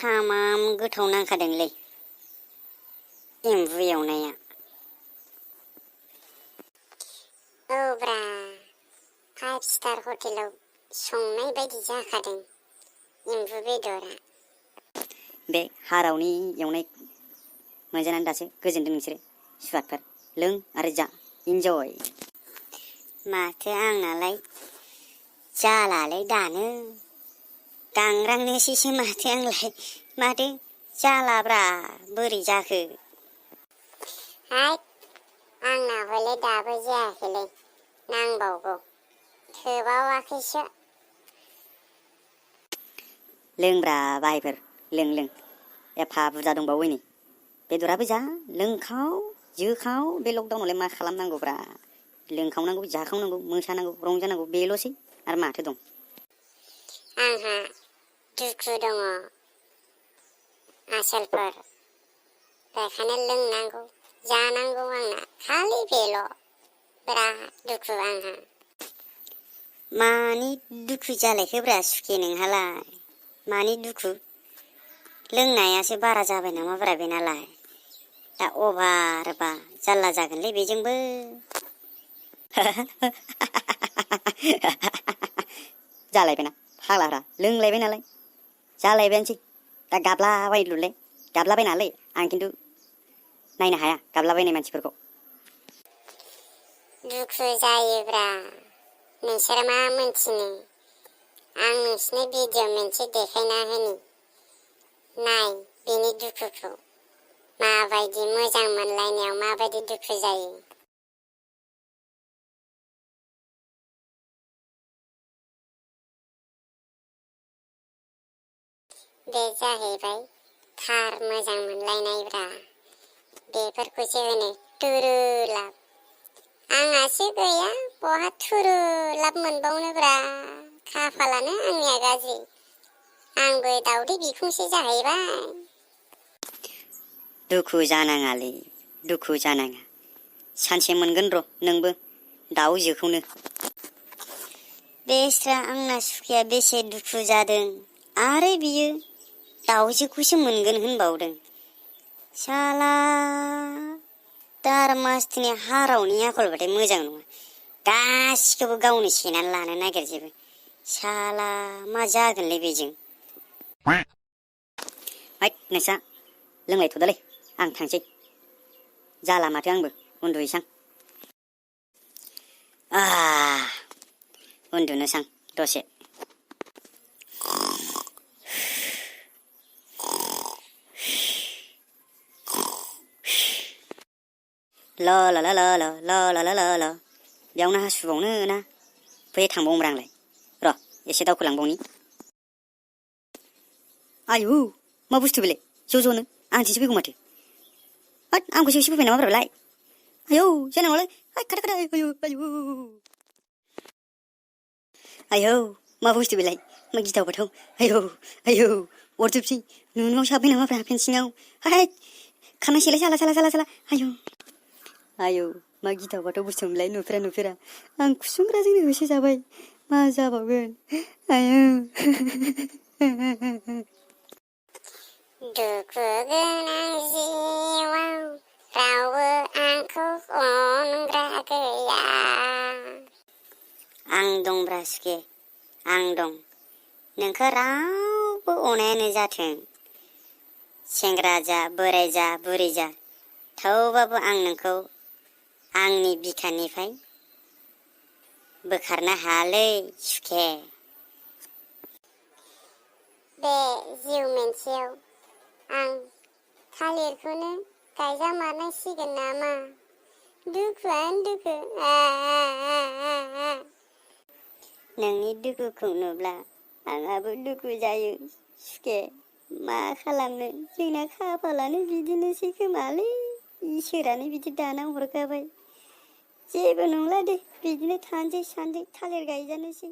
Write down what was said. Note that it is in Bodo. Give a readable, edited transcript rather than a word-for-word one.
थामाम गोथाव नांखादोंलै एम्बु एवनाया। औब्रा 5 स्टार हटेलाव संनाय बायदि जाखादों एम्बु बेदरा। बे हारावनि एवनाय मोनजानानै दासो गोजोनदों नोंसोरो सुवादफोर। लों आरो जा इन्जय। माथो आंनालाय जालालै दानो गांग्रांनोसैसो माथो आंलाय। माथो जालाब्रा बोरै जाखो? हाय आंना हले दाबो जायाखैलै नांबावगौ थोबावाखैसो। लोंब्रा बाहायफोर लों एफा बुरजा दंबावो नै बेदराबो जा लोंखाव जोखाव। बे लकडाउनावलाय मा खालामनांगौब्रा लोंखावनांगौ जाखावनांगौ मोसानांगौ रंजानांगौ बेल'सै आरो माथो दं। आंहा दुखु दङ आसोलफोर बेखायनो लोंनांगौ जानांगौ आंना खालि बेल'। बिराद दुखु आंहा। मानि दुखु जालायखोब्रा सुखे नोंहालाय? मानि दुखु? लोंनायासो बारा जाबाय नामाब्रा बेनालाय? दा अभारबा जारला जागोनलै बेजोंबो। जालायबायना फाग्लाफ्रा लोंलायबाय नालाय जालायबायानोसै। दा गाबलाबायलुलाय गाबलाबायनालै आं खिन्थु नायनो हाया गाबलाबायनाय मानसिफोरखौ। दुखु जायोब्रा नोंसोर मा मोनथिनो। आं नोंसिनो भिडिअ मोनसे देखायना होनि नाय बिनि दुखुखौ माबायदि मोजां मोनलायनायाव माबायदि दुखु जायो। बे जाहैबाय थार मोजां मोनलायनायब्रा। बेफोरखौसो होनो तुरुलाब। आंहासो गैया बहा तुरुलाब मोनबावनोब्रा। खाफालानो आंनिया गाज्रि। आंबो दावदै बिखुंसो जाहैबाय। दुखु जानाङालै दुखु जानाङा। सानसे मोनगोन र' नोंबो दाउ जोखौनो। बेस्रा आंना सुखिया बेसे दुखु जादों आरो बियो दाउजोखौसो मोनगोन होनबावदों। साला दारमासथिनि हारावनि आखलबाथाय मोजां नङा। गासिखौबो गावनो सेनानै लानो नागिरजोबो। साला मा जागोनलै बेजों? हैद नोंसा लोंलायथ'दोलै आं थांसै। जाला माथो आंबो उन्दुहैसां। उन्दुनोसां दसे। ल बेयावनो हासुबावनो ना फै थांबावोब्रा आंलाय। र' एसे दावखोलांबावनि। आयु मा बुस्थु बेलाय ज'नो आंथिंसो फैगौ माथो। होद आंखौसो होसोफैबाय नामा बेलाय? आयौ जानांगौलै खाथा आयौ मा बुस्थु बेलाय मा गिथाव बाथाव। आयौ अरजोबसै नुनायाव साबबाय नामाब्रा फेनसिङाव। हाय खानाय साला आयौ मा गिथाव बाथाव बुस्थु मोनलाय नुफेरा आं खुसुंग्राजोंनो होसो जाबाय मा जाबावगोन। आयौ दुखु गोनां जिउआव रावबो आंखौ अनग्रा गैया। आं दंब्रा सुखे आं दं। नोंखौ रावबो अनायानो जाथों। सेंग्रा जा बोराय जा बुरै जा थेवबाबो आं नोंखौ आंनि बिखानिफ्राय बोखारनो हायालै सुखे। बे जिउ मोनसेयाव आं थालिरखौनो गायजामारनांसिगोन नामा? दुखुआनो दुखु। नोंनि दुखुखौ नुब्ला आंहाबो दुखु जायो सुखे। मा खालामनो जोंना खाफालानो बिदिनोसै खोमालै। इसोरानो बिदि दाना हरखाबाय। जेबो नंला दे बिदिनो थानोसै सानैजों थालिर गायजानोसै।